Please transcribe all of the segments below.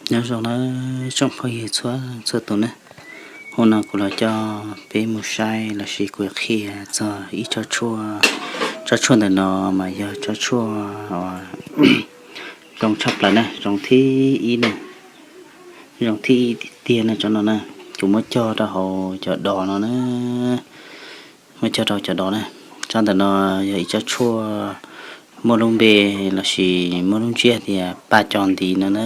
Nyob zoo nawb tsoom phooj ywg txhua txhua tus ne, hnub no kuv los coj peb mus saib lossis kuv qhia txog ib tsob tshuaj. Tsob tshuaj ntawm no mas yog tsob tshuaj zoo tshaj plaws ne, zoo thib ib ne, zoo thib ib tiag tiag ne tsob no na. Kuv muab cog rau hauv cov dos no na, muab cog rau cov dos na. Tsob ntawm no yog ib tsob tshuaj muaj lub npe lossis muaj lub ntsiab tias paj co ntiv no na.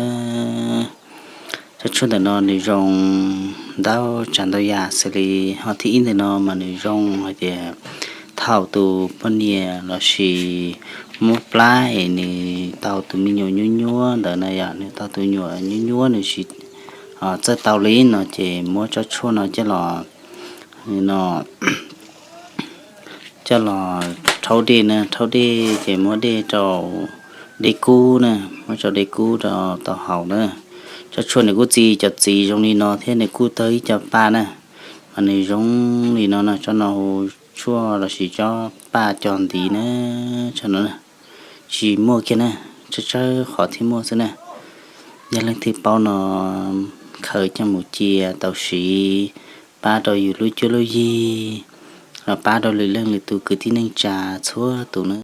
Tsob tshuaj ntawm no nws zoo ntau tsav ntau yam xws li, ho thib ib ntawm no mas nws zoo hais tias thaum tus poj niam lossis muab plab es nws tau tus me nyuam nyuab nyuab ntawd na, yog nws tau tus me nyuam nyuab nyuab nws tsis txawj tau li no ces muab tsob tshuaj no coj los no coj los rhaub dej na, rhaub dej ces muab dej rau dej kub na, muab rau dej kub rau tau haus na. Tsob tshuaj nws kuj txi cov txiv zoo li no thiab nws kuj tawg ib co paj na, mas nws zoo li no no, tsob no hu tshuaj lossis tsob paj co ntiv na, tsob no tsis muaj kiag na, tsawg tsawg qhov thiaj muaj xwb na. Yog leej twg paub no khaws coj mus cia tau siv pab rau yus lub cuab lub yig, los pab rau lwm leej lwm tus kwv tij neej tsa txhua tus na.